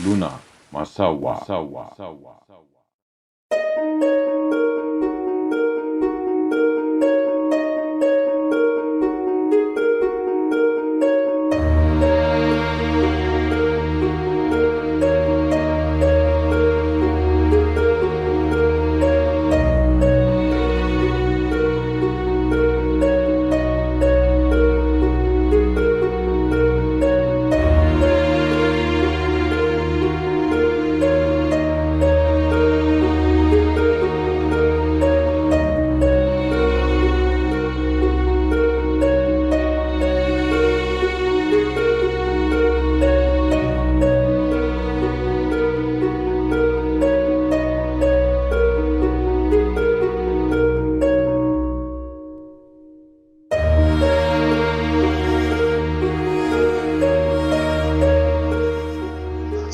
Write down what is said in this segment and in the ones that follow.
ሉና ማሳዋ።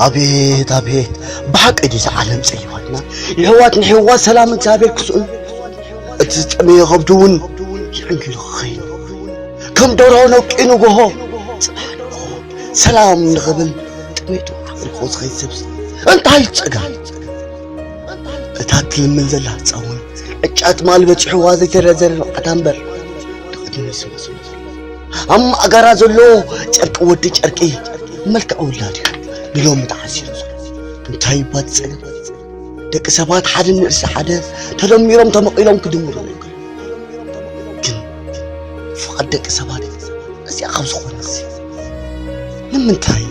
ኣቤት ኣቤት፣ ብሓቂ ድዩ እዚ ዓለም ጸይባትና? የሕዋት ንሕዋ ሰላም እግዚኣብሔር ክስእኑ፣ እቲ ዝጠመየ ከብዱ እውን ይዕንጊሉ ክኸይኑ፣ ከም ደርሆ ነቂኑ ጎሆ፣ ጽባሕ ንግሆ ሰላም ንኽብል ጥሜቱ ዓሪቑ ዝኸይድ ሰብሲ እንታይ ጸገም? እታ ትልምን ዘላ ህጻን እውን ዕጫ ትማል በጺሕዋ ዘይተረዘረ ንብዓታ እምበር፣ ንቕድሚት ዝመስሎ ዘሎ። ኣብ ማእገራ ዘሎ ጨርቂ ወዲ ጨርቂ፣ መልክዕ ውላድ እዩ ንሎሚ ተዓሲሩ ዘሎ። እንታይ እባ እቲ ጸገም? ደቂ ሰባት ሓደ ንርእሲ ሓደ ተደሚሮም ተመቒሎም ክድምሩ። ግን ፍቓድ ደቂ ሰባት እዚኣ ካብ ዝኾነሲ፣ ንምንታይ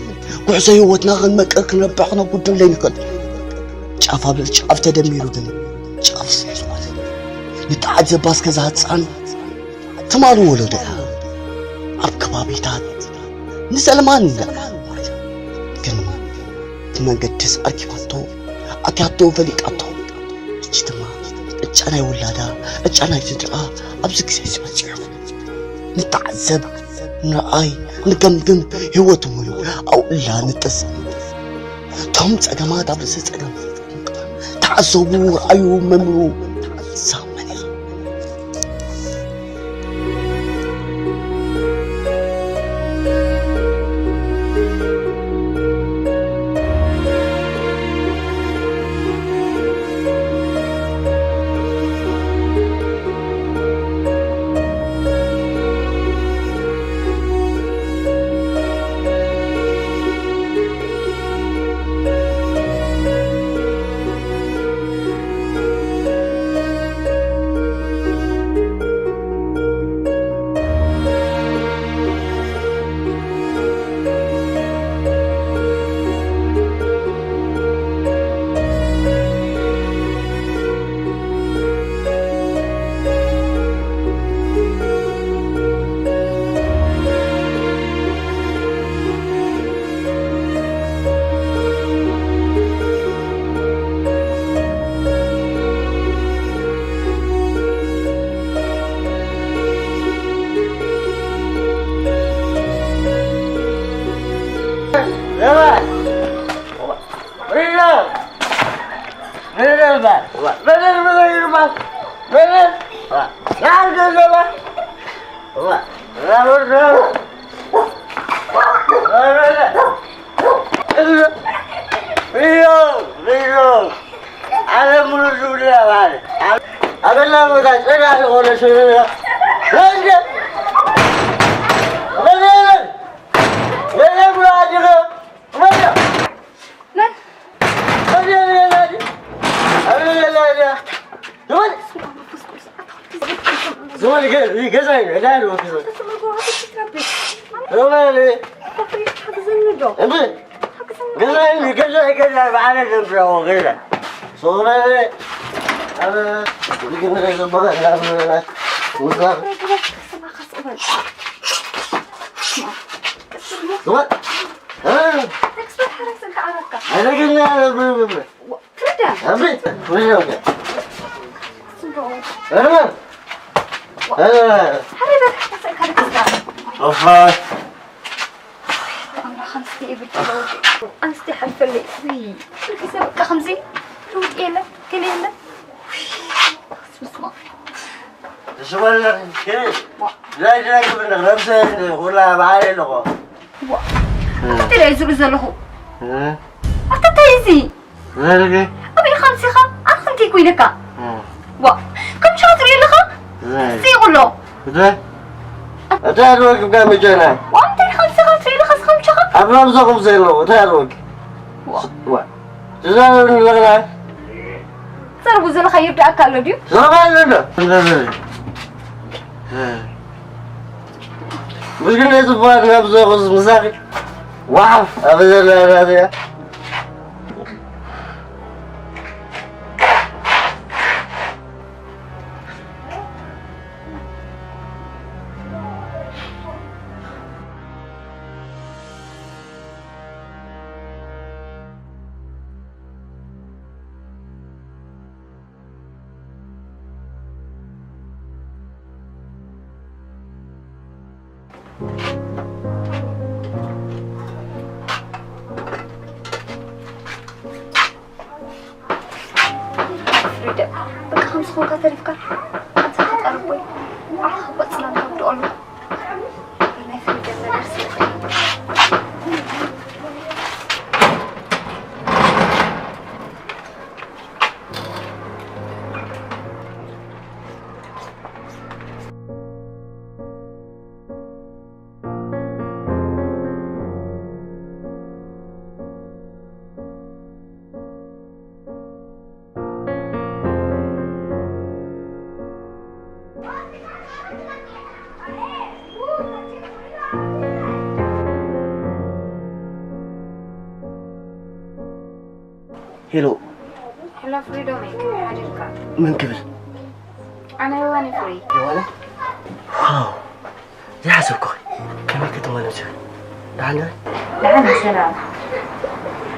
ጉዕዞ ህይወትና ክንመቅር ክንረብሕ ክነጉድል ዘይንኽእል? ጫፍ ኣብ ልዕሊ ጫፍ ተደሚሩ ግን ጫፍ ስለ ዝኾነ፣ ንተዓዘባ እስከ እዛ ህፃን ትማሊ ወለዶ እያ። ኣብ ከባቢታት ንሰለማን ንለዕላ ግን እቲ መንገዲ ተኣርኪባቶ ኣትያቶ ፈሊጣቶ። ሕጂ ድማ ዕጫ ናይ ውላዳ ዕጫ ናይ ስድርኣ ኣብዚ ግዜ እዚ በጺሑ። ንተዓዘብ፣ ንርኣይ፣ ንገምግም፣ ህይወት እውን ኣብኡ እላ ንጠስም። እቶም ጸገማት ኣብ ርእሲ ጸገም። ተዓዘቡ፣ ረኣዩ፣ መርምሩ። እዛ መን እያ? ኣንስቲ ይብድሎ። ኣንስቲ ሓልፈልይ። ኩሉ ግዜ በቃ ከምዚ ለውጢ የለን፣ ገለ የለን። ስማ። ሽወለኺ ዛይድረግብ ንኽረምሰ ኩላ በዓል ኣለኹ። እንታይ ደኣ ዝርኢ ዘለኹ? ኣታ እንታይ እዚ? ዘርገ ኣበይ ኻምሲኻ? ኣነ እንታይ ኮይነካ? ዋ፣ ከም ሻ ትርኢ ኣለኻ? ዘይብሎ። እንታይ ኣድወግብ ጋር መጀና? ዋ፣ እንታይ ኻምሲኻ ትርኢ ኣለኻ? ስኻ ምሻኻ? ኣብ ራምሰኹም ዘለዉ እንታይ ኣድወግ? ዋ። ዋ። ትዛረብ ኣለና። ዘርቡ ዘለኻ ይርዳእካ ኣሎ ድዩ? ዘርባ ኣለና። ምስግን የጽፋ ናብ ዘኹስ ምሳኺ። ዋው፣ ኣብ ዘለና ራዚያ። ፍሪደ፣ በቃ ከምዚ ኾንካ ተሪፍካ። ኣንታ ተቃርቦይ፣ ዓኻ ቆጽላን ካብዶ ኣሎ። ናይ ፍሪደ ነገር ስልኺ። ሄሎ። ሄሎ ፍሪዶመይ፣ ከመይ ሓዲርካ? መን ክብል? ኣነ ዮሃኒ ፍሪ። ዮሃኒ? ዋው! ዘይሓሰብኩኺ። ከመይ ክትመለሲ? ደሓን ዶ? ደሓን፣ ሰላም።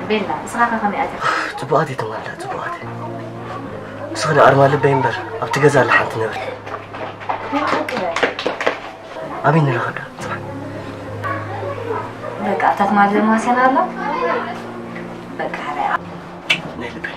ቤላ፣ ንስኻ ከ ከመይ ኣቲኻ? ጽቡቓት እየ ተማልዳ፣ ጽቡቓት እየ። ንስኺ ዶ ኣርማ ልበይ እምበር፣ ኣብቲ ገዛ ኣላ ሓንቲ ነብሪ። ኣበይ ንራኸብ ዶ? ጽባሕ። በቃ፣ ኣብታ ትማሊ ዘማስያና ኣሎ። በቃ፣ ሓራይ። ናይ ልበይ።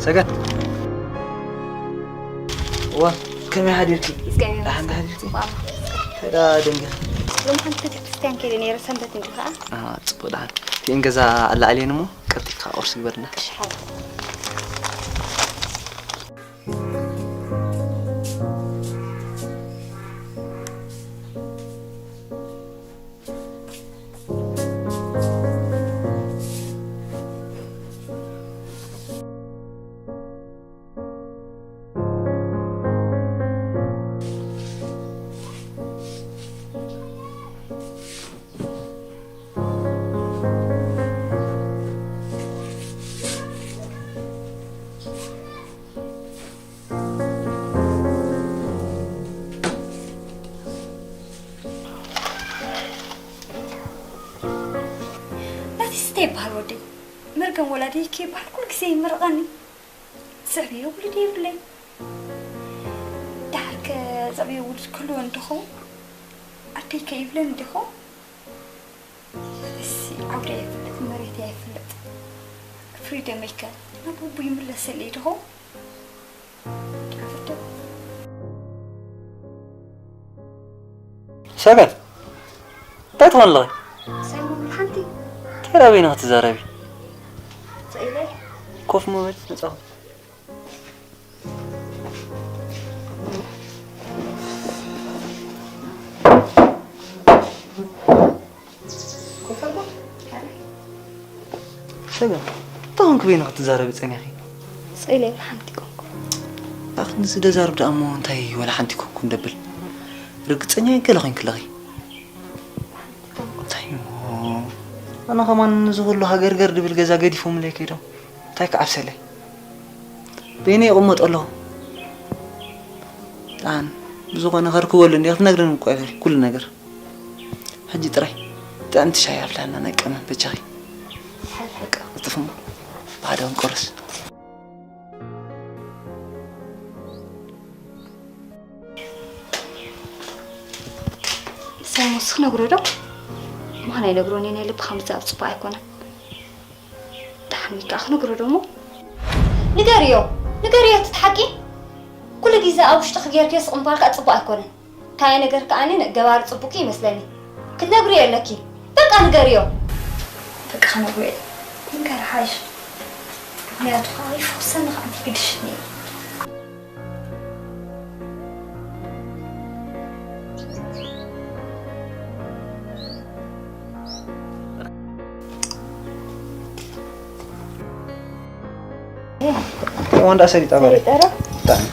ሰገን። እዋ፣ ከመይ ሓዲርኪ? እግዚኣብሔር ደሓን ይመስገን። ሓዲርኪ? ዋው። እንታይ ደኣ ደንጊኻ? ሎሚ ሓንቲ ቤተክርስትያን ከይደ ነይረ፣ ሰንበት እንዲ ኸዓ። ኣሃ፣ ጽቡቕ ደሓን። እቲኤን ገዛ ኣለዓልየን እሞ ቀልጢፍካ ቁርሲ ግበርልና። እሺ፣ ሓው። ከም ወላዲይ ከይበሃል ኩሉ ግዜ ይምርቐኒ። ዘዕብዮ ውሉድ የብለይ። ደሓር ከ ዘዕብዮ ውሉድ ክህልወኒ ዶ ኸውን? ኣደይ ከ ይብለኒ ዶ ኸውን? እሲ ዓውደይ ኣይፈልጥ፣ መሬተይ ኣይፈልጥ። ፍሪደመይ ከ ናብ ኣቦ ይምለሰለይ ዶ ኸውን? ሰገን፣ እንታይ ትኾን ኣለኺ? ሳይሞን፣ ሓንቲ እንታይ ደኣ በይንኺ ትዛረቢ? ስኢለይ። ኮፍ ምበል፣ መጻኹ። ሰገን፣ እንታይ ኾንኪ በይንኺ ትዛረቢ ጸኒሕኺ? ስኢለይ፣ ሓንቲ ኮንኩ። ኣኽ፣ ንዚ ደዛርብ ደኣ እሞ እንታይ ወላ ሓንቲ ኮንኩ እንደብል? ርግጸኛ ገለ ኾንኪ ኣለኺ። እንታይ እሞ? ኣነ ኸማን ንዚ ኹሉ ሃገርገር ድብል ገዛ ገዲፎምለይ ከይዶም። እንታይ ክዓብሰለይ? በይነይ ይቕመጥ ኣለኹ። ደሓን ብዝኾነ ከርክበሉ እንዲየ ክትነግረኒ እኮ ኢኺ ኩሉ ነገር። ሕጂ ጥራይ ጥዕምቲ ሻሂ ኣፍልሐልና ናይ ቀመም በጃኺ። በቃ ቅልጥፍ እሞ ብሓደ ክንቆርስ። ሳይሞንስ ክነግሮ ዶ? ምዃን ኣይነግሮን እየ፣ ናይ ልብኻ ምዛብ ጽቡቕ ኣይኮነን። ደሓን ወይ ከኣ ክነግሮ ዶ እሞ? ንገርዮ፣ ንገርዮ እቲ ሓቂ። ኩሉ ግዜ ኣብ ውሽጥኺ ጌርክዮ ስቕ ምባል ከኣ ጽቡቕ ኣይኮነን። እንታይ ነገር ከኣ ገባሪ ጽቡቕ ይመስለኒ። ክትነግርዮ ኣለኪ። በቃ ንገርዮ። በቃ ክነግሮ እየ። ንገር ሓይሽ። ምኽንያቱ ከኣ ይፈውሰኒ ከኣ ግድሽኒ እዩ። ወንዳ ሰሊጣ በረ። ሰሊጣ ረ? ብጣዕሚ።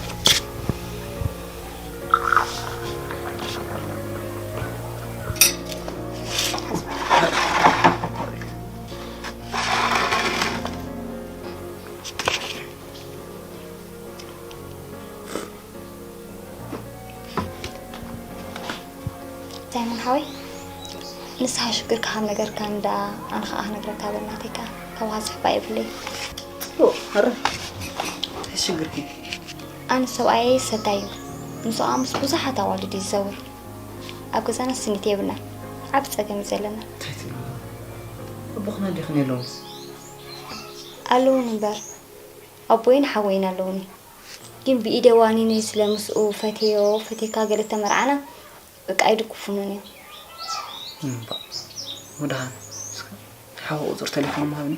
ሳይሞን ሓወይ፣ ንስኻ ሽግርካ ከም ነገርካኒ ደኣ፣ ኣነ ኸኣ ክነግረካ በል፣ ናተይ ከኣ ካባኻ ዝሕባእ የብለይን። ጽቡቕ፣ ኣረ፣ እንታይ ሽግርኪ? ኣነ ሰብኣየይ ሰዳይ እዩ። ንሱ ኸኣ ምስ ብዙሓት ኣዋልድ እዩ ዝዘውር። ኣብ ገዛና ስኒት የብልናን። ዓቢ ጸገም እዩ ዘለና። እንታይ ትብሊ? ኣቦኽን ኣዴኽን የለውንስ? ኣለውን እምበር፣ ኣቦይን ሓወይን ኣለውኒ። ግን ብኢደ ዋኒነይ ስለ ምስኡ ፈትየዮ፣ ፈትየካ ገለ ተመርዓና፣ በቃ ኣይድግፉንን እዮም። እምባ፣ ወድሓን፣ እስከ ናይ ሓው ቁጽሪ ተሌፎን ምሃብኒ።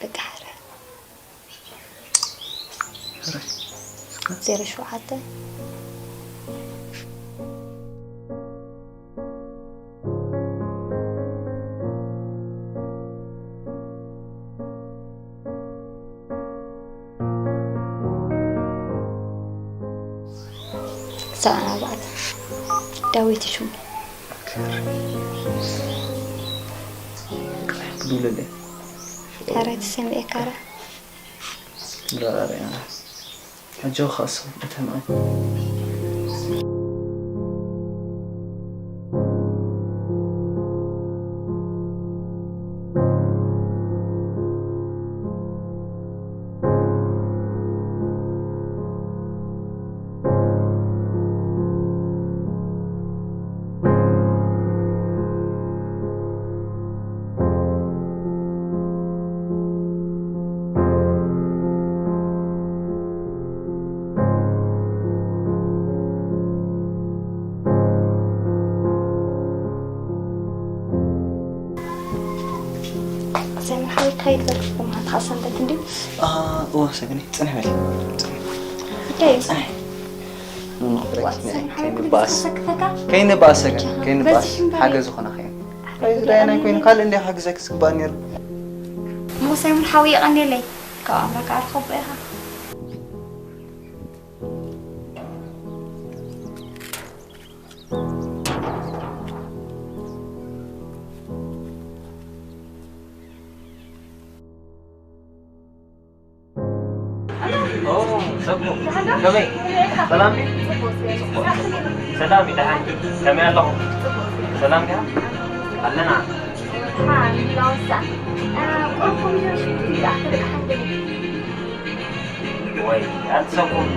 በቃ ሕረ። ሕረ፣ እስከ። ዜሮ ሸውዓተ። ሰብዓን ኣርባዕተን። ዳዊት ሽሙ። ክብለለይ። ታራ ተሰሚኤ ካራ። ምራራሪያ። ሕጂ ኸኣ ስም እተምዕን። ሰሚር ሓወይ፣ ክኸይድ በልኩ፣ መዓልቲ ኸኣ ሰንበት እንድዩ። ኣሃ፣ እወ፣ ሰገነይ፣ ጽንሒ በሊ። ጽንሒ። እንታይ እዩ? ጽንሒ። ዋ፣ ሰሚር ሓወይ፣ ኩሉ ግዜ ከይንበኣስ። ከሰክፈካ? ከይንበኣስ፣ ሰገን፣ ቻ፣ ከይንበኣስ። በዚ ሽምባሪ። ሓገዝ ዝኾነ ከይን። ኣይ፣ ዝዳየናይ ኮይኑ፣ ካልእ እንድያ ክሕግዘኪ ዝግባእ ነይሩ። እሞ ሰሚር ሓወይ፣ የቐንየለይ። ካብ ኣምላክ ኣርኸቦ ኢኻ። ኦ፣ ሰቡ፣ ከመይ? ሰላም ድዩ? ጽቡቕ። ሰላም እዩ፣ ደሓን። ከመይ ኣለኹም? ሰላም ድያ? ኣለና። ሓ ላውሳ ቁሩብ ኮሚሽን ሽጉርቲ ይኣክል ሓንገል ወይ ኣንሰኩም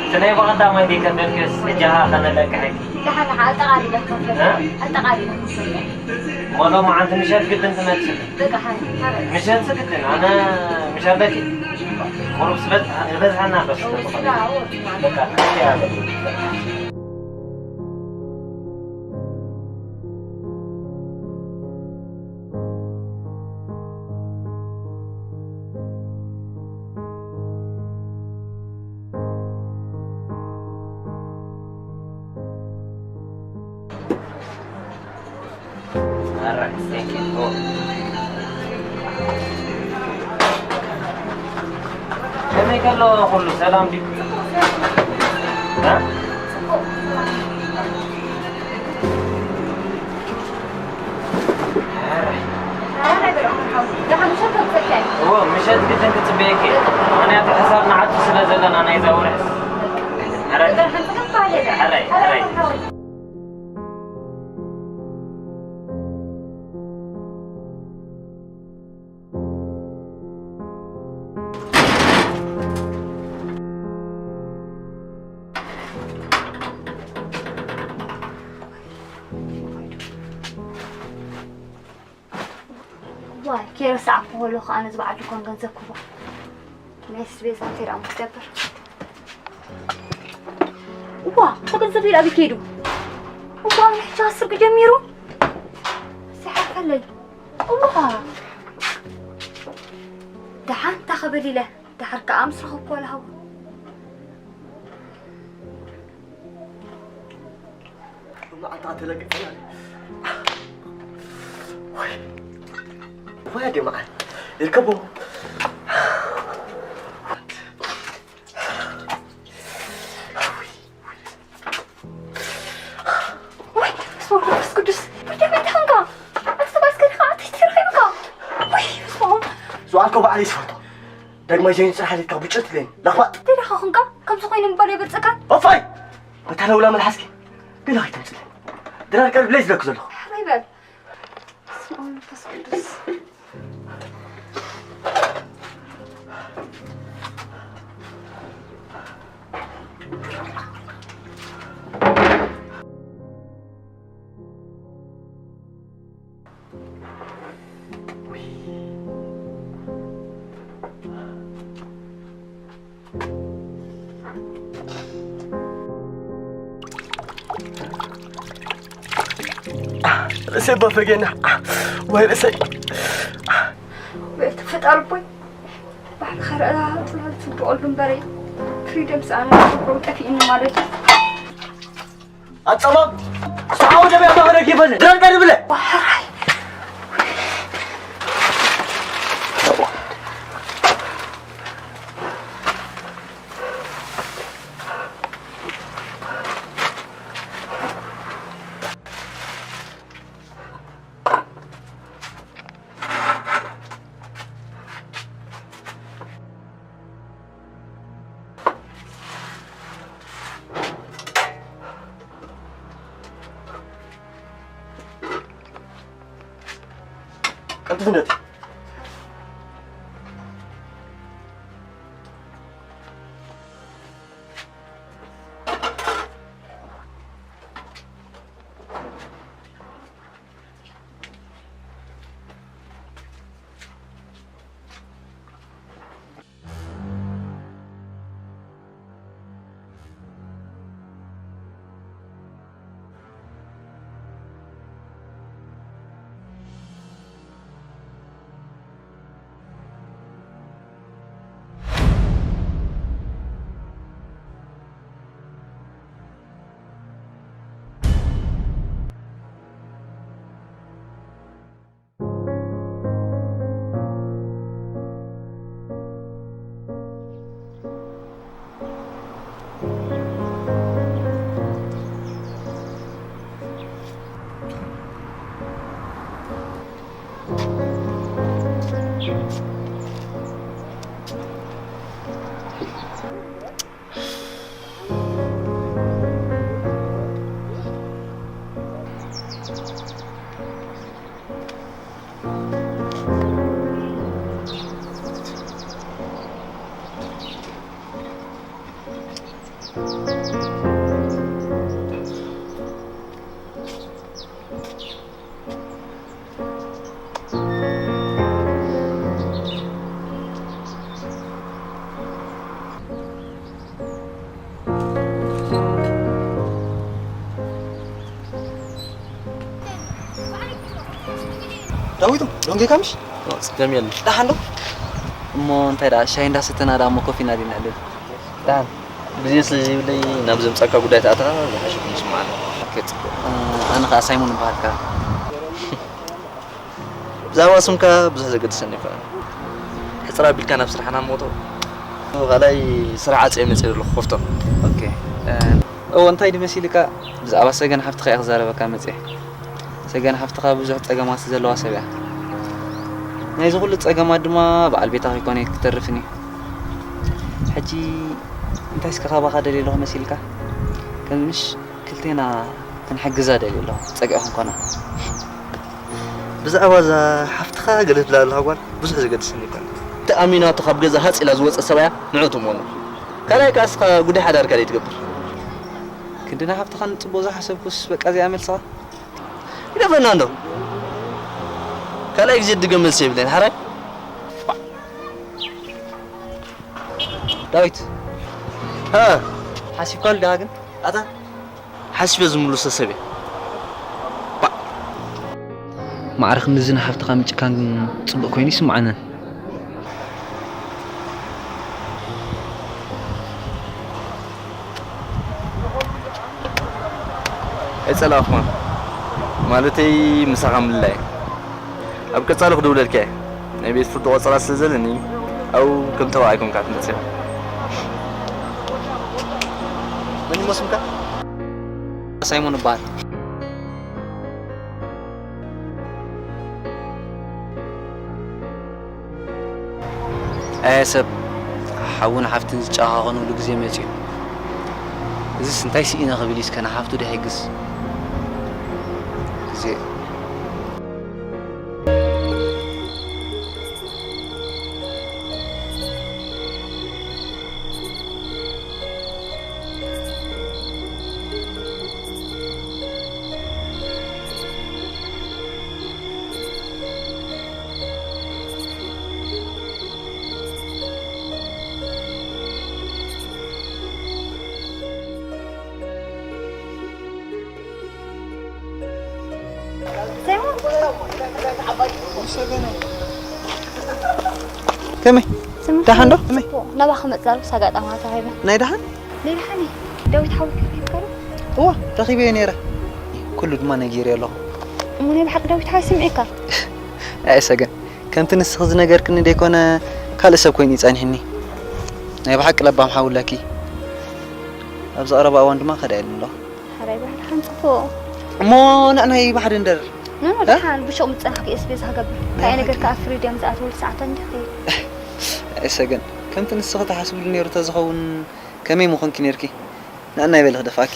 እቲ ናይ ብቐዳማይ ደይ ከፈልክስ እጃኻ ከነለቅሐኪ ደሓን ኣጠቓሊለ ክኸፍለካ እ? ኣጠቓሊለ ክኸፍለካ ሞሎ መዓንቲ ምሸት ግድን ትመጽእ በቃ ሓ ታበል ምሸት ግድን ኣነ ምሸት በኪ ቁሩብ ስበት ዝበዝሐና በስ በቃ ከመይ ከሎ ኩሉ ሰላም ድዩ? እ? እዎ፣ ምሸት ግድን ክጽበየኪ። ምኽንያቱ ሕሳብ ንዓቱ ስለ ዘለና ናይዛ ወርሒ። ሕራይ፣ ሕራይ፣ ሕራይ። ዋይ ከይረሳዕኩ ከለኹ ኣነ ዝበዓል ድኳን ገንዘብ ክቦ ናይ ስቤዛ እንታይ ደኣ ክትገብር እዋ እቶ ገንዘብ ኢላ ቢከይዱ እዋ ንሕጂ ኣስር ጀሚሩ ዝሓልፈለይ እዋ ደሓን ታኸበል ኢለ ደሓር ከኣ ምስ ረኸብኩ ዋላ ሃው መዓልታ ተለቅቀና ወይ ወይ ኣደ መዓል ይርከቦ ወይ መንፈስ ቅዱስ ወይ ደመ ተኸንካ ኣቲ ተባስከ ዲኻ ኣቲ ትረኺብካ ወይ ስማም ዝዋልኮ ባዕለይ ዝፈልጦ ዳግማይ ዘይንፅራሕ ኢልካ ብጭት ኢለኒ ለኽባጥ እንታይ ዲኻ ኹንካ ከምዚ ኮይኑ ምባል የበፅካ እፋይ በታ ለውላ መልሓስኪ ገለ ከይተምፅለኒ ድራር ቀርብ ለይ ዝለክ ዘለኹ ሕራይ በል ስማም መንፈስ ቅዱስ ርእሰይ ባፈገና ወይ ርእሰይ ወይ ተፈጣሪ ቦይ ባሕሪ ኸረአ ጥላል ትብድቀሉ እምበረይ ፍሪደም ሰኣና ትብሮ ጠፊእኒ ማለት እዩ ኣጸማም ሰዓው ደብያ ማህረግ ይፈለ ድረን ቀርብለ ዋሕራይ ቀልጥፍ ነቲ ዳዊት፣ ሎንጌ ካምሽ? ኦ፣ ጽገም የለን። ደሓን ዶ? እሞ እንታይ ደኣ፣ ሻሂ እንዳሰተና ደኣ እሞ ኮፍ ኢና ዲና ኣለና። ደሓን። ግዜ ስለ ዘይብለይ ናብ ዘምጻካ ጉዳይ ተኣተኻ ዝሓሸ ኮይኑ ይስምዓኒ። ኦኬ፣ ጽቡቕ። እ፣ ኣነ ኸኣ ሳይሞን እበሃል ከኣ። ብዛዕባ ስምካ ብዙሕ ዘገድሰኒ ኣይኮነን። ሕጽር ኣቢልካ ናብ ስራሕና ንሞቶ። ካልኣይ ስራሕ ዓጽየ መጽየ ዘለኹ ከፍቶ። ኦኬ። እ፣ እወ፣ እንታይ ድዩ መሲልካ? ብዛዕባ ሰገን ሓፍትኻ እየ ክዛረበካ መጽየ። ሰገን ሓፍትኻ ብዙሕ ጸገማት ዘለዋ ሰብ እያ። ናይዚ ኩሉ ጸገማት ድማ በዓል ቤታ ከይኮነ ክትተርፍን እዩ። ሕጂ እንታይ እስከ ካባኻ ደልየ ኣለኹ መሲልካ? ከም ምሽ ክልቴና ክንሕግዛ ደልየ ኣለኹ፣ ጸግዒ ክንኮና። ብዛዕባ እዛ ሓፍትኻ ገለ ትብላ ዘለኻ ጓል ብዙሕ ዘገድሰኒ ኣይኮነን። እቲ ኣሚናቶ ካብ ገዛ ሃጽ ኢላ ዝወጸት ሰብኣያ ንዑ ትእመኖ። ካልኣይ ከኣ እስኻ ጉዳይ ሓዳርካ ደይ ትገብር። ክንዲ ንሓፍትኻ ንጽቡቕ ዝሓሰብኩስ በቃ እዚኣ መልስኻ? ይደፈና እንዶ። ካልኣይ ግዜ ድገም መልሲ የብለይን፣ ሓራይ? ዳዊት። ሃ? ሓሲብካሉ ዲኻ ግን? ኣታ? ሓሲበ ዝምልሶ ሰብ እየ። ባ-፣ ማዕረ ክንድዚ ንሓፍትኻ ምጭካን ግን ጽቡቕ ኮይኑ ይስምዓንን። ኣይጸላእኹን። ማለተይ ምሳኻ ምልላይ። ኣብ ቀጻሊ ክድውለልካ እየ። ናይ ቤት ፍርዲ ቆጸራ ስለ ዘለኒ፣ ኣብኡ ከም ጠበቓ ኣይኮንካ ትመጽእ። መን እሞ ስምካ? ሳይሞን እበሃል። ኣየ ሰብ፣ ሓውን ሓፍትን ዝጨኻኸኑሉ ግዜ መጺኡ። እዚስ እንታይ ስኢነ ክብል እዩ እስከ ንሓፍቱ ዶ ይሕግዝ? ግዜ። ከመይ? ስምካ ደሓን ዶ? ከመይ? ጽቡቕ። ናባኻ ክመጽእ ዛልኩስ ኣጋጣሚ ተዋሂበ። ናይ ደሓን? ናይ ደሓን እዩ። ዳዊት ሓወይ ረኺብካ ዶ? እወ፣ ረኺበዮ ነይረ። ኩሉ ድማ ነጊረዮ ኣለኹ። እሞ ናይ ብሓቂ ዳዊት ሓወይ ስምዒካ? ኣይ ሰገን፣ ከምቲ ንስኺ ዝነገርክኒ ደይኮነ፣ ካልእ ሰብ ኮይኑ እዩ ጸኒሕኒ። ናይ ብሓቂ ለባም ሓው ኣለኪ። ኣብዚ ቀረባ እዋን ድማ ከዳ ኢሉ ኣሎ። ሓራይ ባሕሪ ሓንጽፎ። እሞ ንዕናይ ባሕሪ እንደር። ኖ፣ ኖ፣ እ? ደሓን ብሹቕ ምጽናሕኪ እየ ስቤዛ ክገብር። ናይ እንታይ ነገር ብሓቂ? ከኣ ፍሪድ እዮም ዝኣትውሉ ሰዓት እንዲኺ። ኣይ ሰገን፣ ከምቲ ንስኺ ትሓስብሉ ነይሩ ተዝኸውን ከመይ ምኾንኪ ነይርኪ? ንዕናይ በሊ ክደፍኣኪ።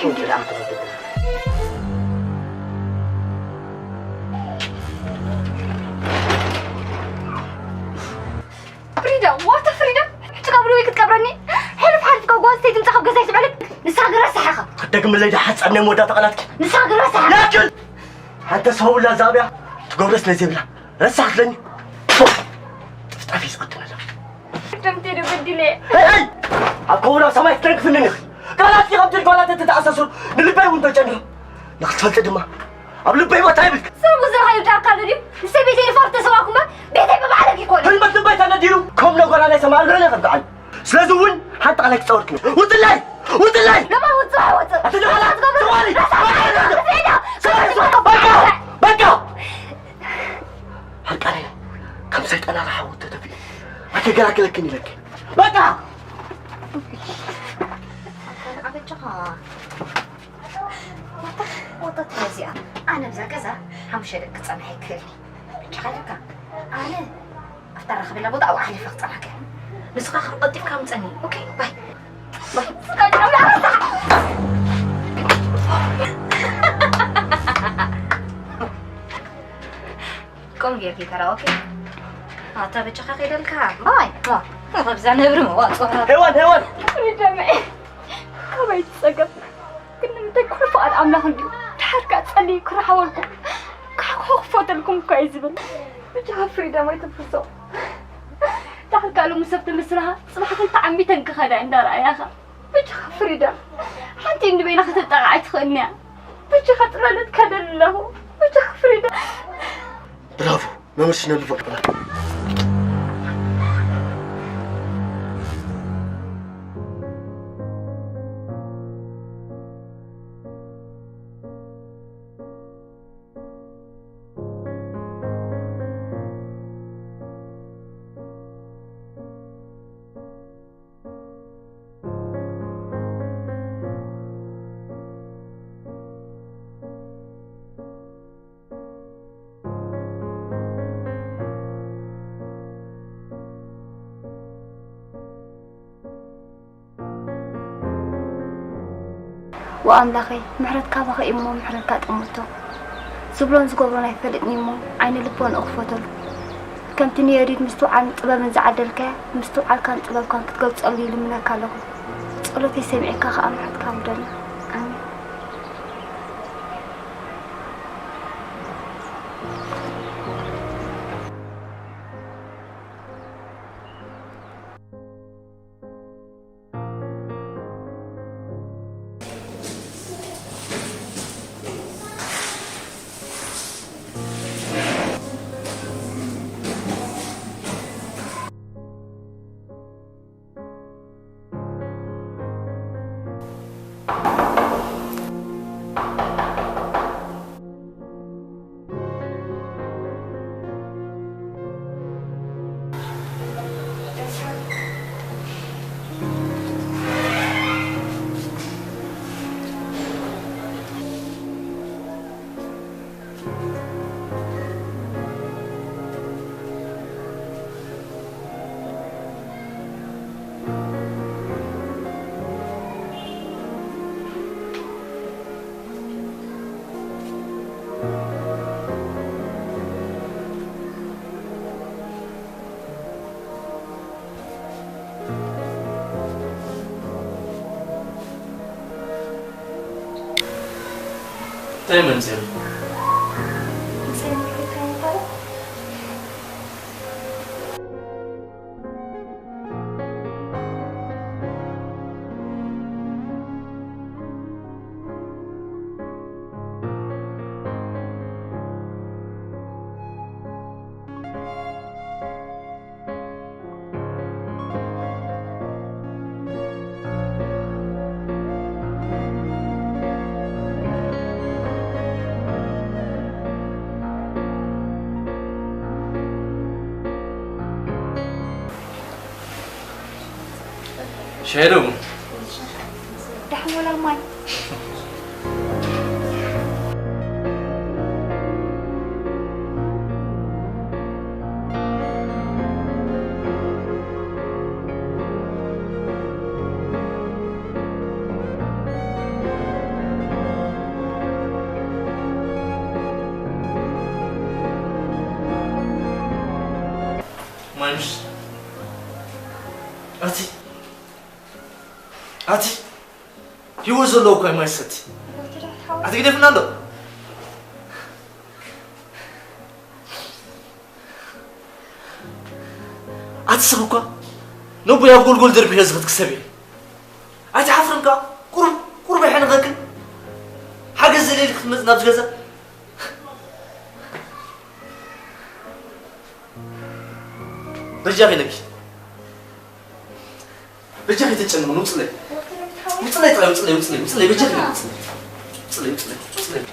እንዴ ዳም ተፈጥሮ። ፍሪዳ፣ ዋታ ፍሪዳ፣ ሕጂ ካብ ልወይ ክትቀብረኒ? ሕልፍ ሓልፍ ካብ ጓል ኣንስተይቲ ምጻ ካብ ገዛይ ትብዕልክ? ንስኻ ግን ረሳሕ ኢኻ። ክትደግምለይ ዶ ሓጻብ ናይ መወዳእታ ቃላትኪ? ንስኻ ግን ረሳሕ ኢኻ። ላክል! ሓንተ ሰውላ ዛብያ ትገብሮ ስለ ዘይብላ ረሳሕ ትለኒ። ጥፍጣፊ ዝቐድመላ። ደምቴ ዶ በዲለ? ሄይ፣ ሄይ! ኣብ ከውና ሰማይ ክትደግፍኒ ኢኺ። ቃላትኪ ከምቲ ጓላት እተተኣሳሰሩ ንልበይ እውን ተጨኒሑ። ንኽትፈልጢ ድማ ኣብ ልበይ ቦታ ይብልክ። ሰብ ዝረሃዩ ዳካ ድዩ? ንሰበይተይ ንፈር ተሰዋኩም ቤተይ ብባዕለክ ይኮነ። ህልመት ልበይ ተነዲሩ ከም ነጎራ ናይ ሰማል ብዕነ ከብቅዓል። ስለዚ እውን ሓንቲ ቃላይ ክጸወርክ። ውጥላይ! ውጥላይ! ለማ ውጽእ ኣይወጽእ። ኣቲ ደባላ! ሰዋሪ! በቃ! በቃ! ሕርቃነይ ከም ሰይጣን ኣራሓ ወጥተ ተፊኡ ኣይከገላግለክን ኢለክ። በቃ! ኣበጃኻ ወጣት ወጣት እዚኣ ኣነ ብዛ ገዛ ሓሙሽተ ደቂ ክጸንሕ ኣይክእልን። ብቻ ካለካ ኣነ ኣብታ ረኽበላ ቦታ ኣብኡ ሓሊፈ ክጸንሓካ እየ። ንስኻ ካብ ቀልጢፍካ ምጸኒ። ኦኬ፣ ባይ። ባይ። ቆም ጌርኪ ተራ፣ ኦኬ? ኣታ በጃኻ ከይደልካ። ባይ። ዋ፣ ካብዛ ነብሪ መዋጽኦ። ሄዋን፣ ሄዋን! ሪደመ፣ ካበይ ትጸገብ? ግን ንምንታይ ኩሉ ፍቓድ ኣምላኽ እንድዩ? ድሓር ከኣ ጸልዩ ክረሓወልኩም፣ ክሓኩኹ ክፈተልኩም እኳ እዩ ዝብል። ብቻ ፍሪደም ኣይትፍርሶ። ድሓር ከኣ ሎሚ ሰብ ትምስልኻ፣ ጽባሕ ክልተ ዓሚተን ክኸዳ እንዳ ረኣያኻ። ብቻ ፍሪደም፣ ሓንቲ እንዲ በይና ከተጣቕዓ ኣይትኽእልን እያ። ብቻ ጥለለት ከደል ኣለኹ። ብቻ ፍሪደም። ብራቮ! መምህር ስነ ልቦና። ወኣምላኸይ፣ ምሕረትካ ባኸ እሞ ምሕረትካ ጠምቶ። ዝብሎን ዝገብሮን ኣይፈልጥን እሞ ዓይነ ልቦንኡ ክፈተሉ። ከምቲ ንየዲድ ምስትውዓልን ጥበብን ዝዓደልካያ፣ ምስትውዓልካን ጥበብካን ክትገልጸሉ ይልምነካ ኣለኹ። ጸሎተይ ሰሚዕካ ከኣ ምሕረትካ ውርደልና። ኣሜን። እንታይ መምፅእ? ሻሂ ዶ ቡን? ደሓን ወላ ማይ? ኣቲ ኣቲ ህይወት ዘለዎ እኮ እዩ ማይ ዝሰቲ። ኣቲ ግደፍና ኣሎ። ኣቲ ስኽ እኳ ነቦይ ኣብ ጎልጎል ደርቢኸ ዝኽትክ ሰብ እየ። ኣይትሓፍርን ከኣ? ቁሩብ ቁሩብ ኣይሕንቐክን? ሓገዝ ዘድልየልኪ ክትመጽእ ናብዚ ገዛ? በጃኺ ኢለኪ። በጃኺ ኣይትጨነቕኒ፣ ውጽለይ። ውጽለይ ጥራይ፣ ውጽለይ፣ ውጽለይ፣ ውጽለይ፣ በጃኺ ውጽለይ። ውጽለይ፣ ውጽለይ፣ ውጽለይ።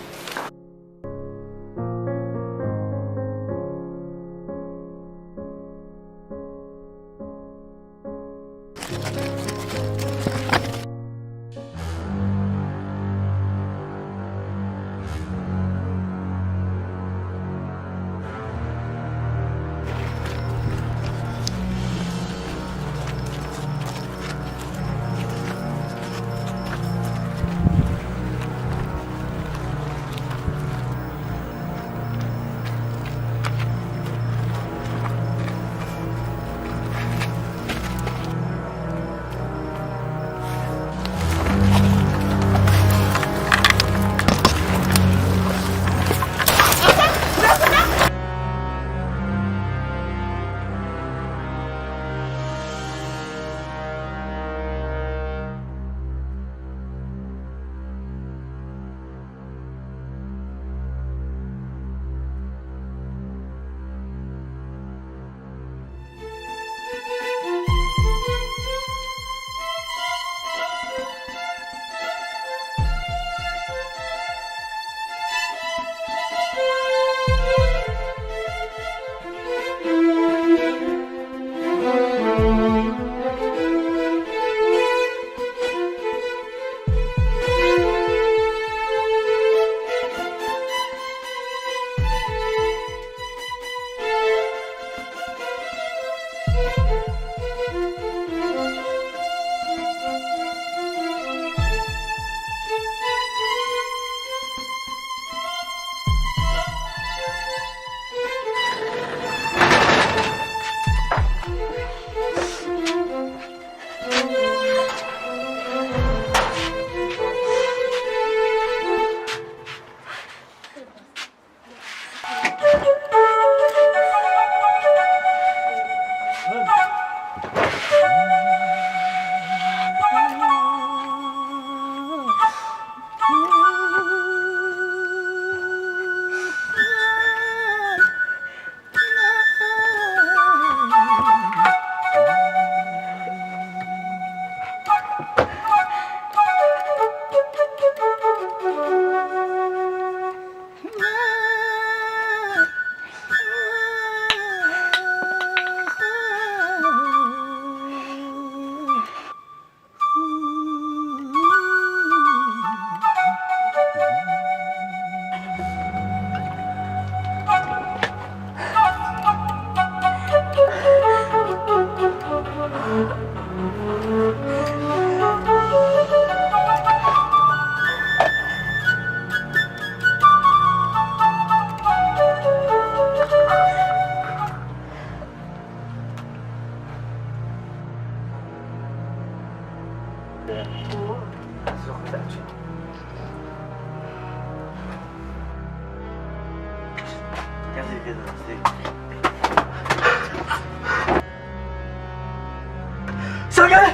ሰገነ!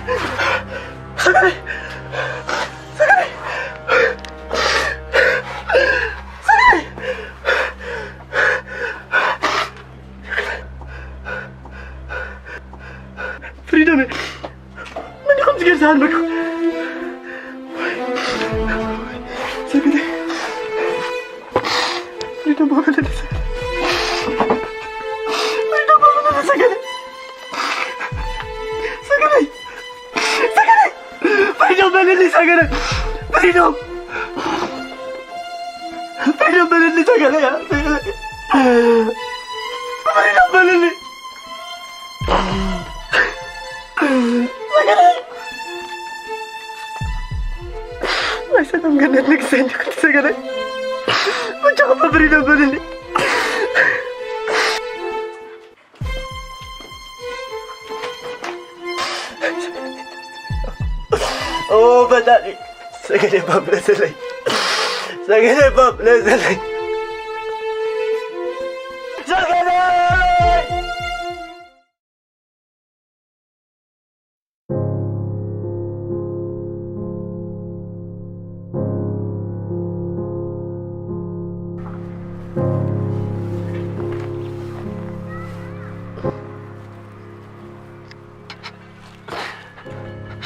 ሰገነ! ሰገነ! ሰገነ! ፍሪደም! መን ከምዚ ጌርካ ኣለካ? ሰገነ! ፍሪደም በለለይ ሰገነ! ፍሪደም በለለይ ሰገነ! ሰገነ! ሰገነ! ፍሪደም በለለይ ሰገነ! ፍሪደም! ፍሪደም በለለይ ሰገነ! ፍሪደም በለለይ! ሰገነ! ናይ ሰላም ገነት ንግስቲ እንዲኩ ሰገነ! ብቻ ፍሪደም በለለይ! ኦ ፈጣሪ፣ ሰገነ ባብለሰለይ፣ ሰገነ ባብለሰለይ፣ ሰገነ!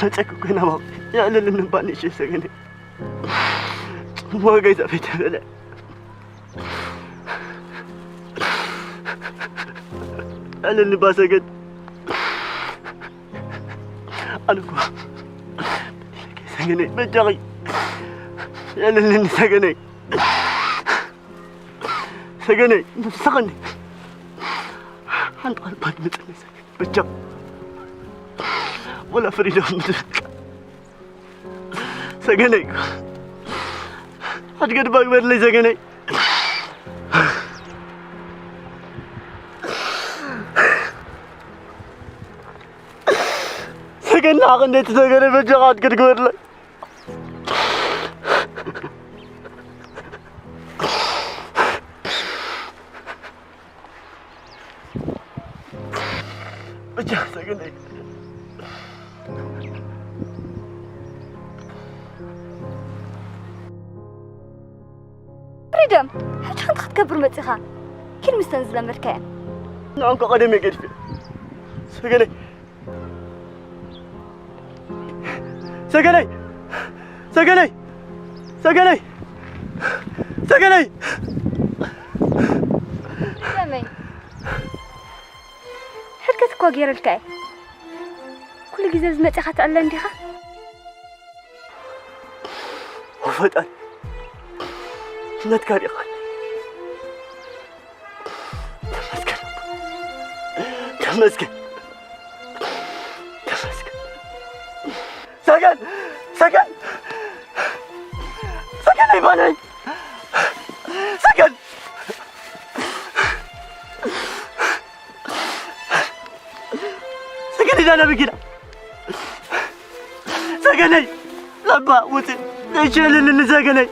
መጸክ ኮይና ባብ ያለልን ባንሽ ሰገነ ጽሞ ገዛ ቤት በለ ያለልን ባሰገን ኣልኩ ሰገነ በጃቂ ያለልን ሰገነ ሰገነ ንስኸኒ ሓንቲ ቃል ባድመ ጽነ ሰገነ በጃ ወላ ፍሪዶም ምድርቅ ሰገነይ ሓድገ ድባ ግበርለይ ሰገነይ ሰገን ንዓቕ እንዴት ሰገነ በጃኻ ሓድገ ድግበርለይ በጃኻ ሰገነይ ፍሪደም፣ ሕጂ እንታይ ክትገብር መጺኻ? ኪድ ምስተን ዝለመድካየን። ንዖም ከቐደም የገድፍ ሰገነይ ሰገነይ ሰገነይ ሰገነይ ሰገነይ ፍሪደመይ፣ ሕድገት እኮ ገይረልካ እየ። ኩሉ ግዜ ዝመጽኻ ትዕለ እንዲኻ? ወፈጣን ነትካ ዲኻ ተመስገን ተመስገን ተመስገን ሰገን ሰገን ሰገን ኣይባለይ ሰገን ሰገን ኢዛ ነብጊና ሰገነይ ለባ ውፅ ንሸልልኒ ሰገነይ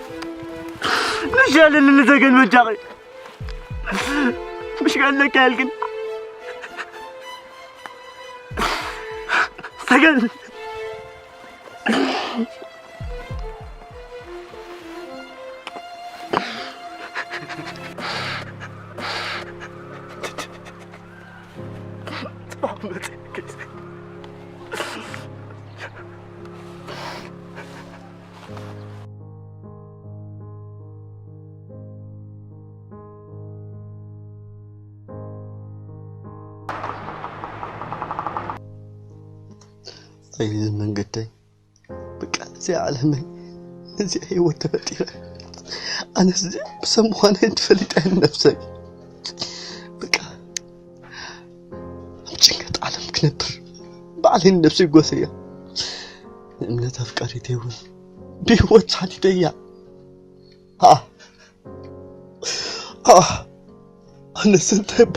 ንሸልልኒ ሰገን መጃቂ ምሽ ጋለካ ያልክን ሰገን ኣይ መንገደይ በቃ እዚኣ ዓለመይ እዚኣ ህይወት ተፈጢረ ኣነስ ብሰብ ምዃነይ ትፈሊጠ ነብሰይ በቃ ኣብ ጭንቀት ዓለም ክነብር ባዕለይ ንነብሰይ ይጎሰያ ንእምነት ኣፍቃሪተይ እውን ብህይወት ሓቲተያ ኣነስ እንታይ እባ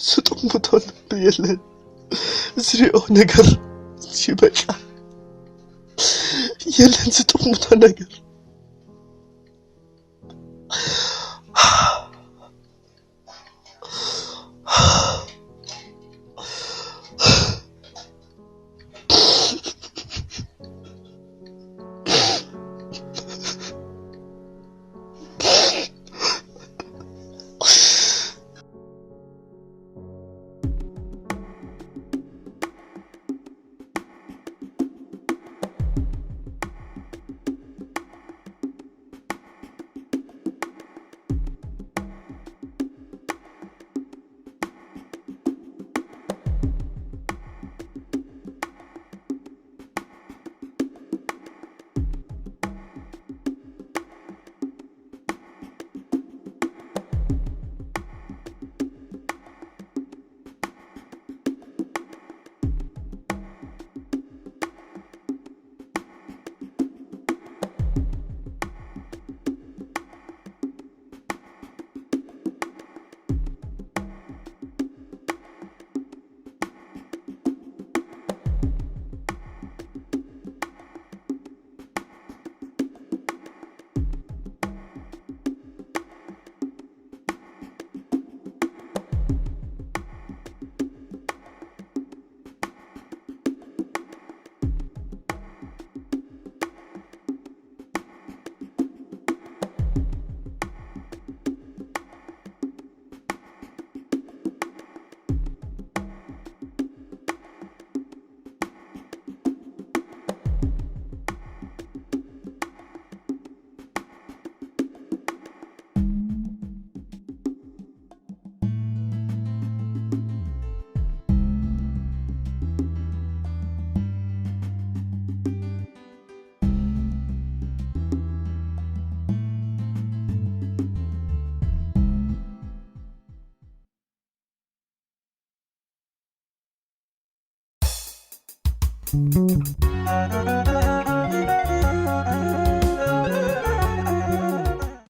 ስጥሙቶ ልቢ የለን ዝሪኦ ነገር ይበቃ የለን ስጥሙቶ ነገር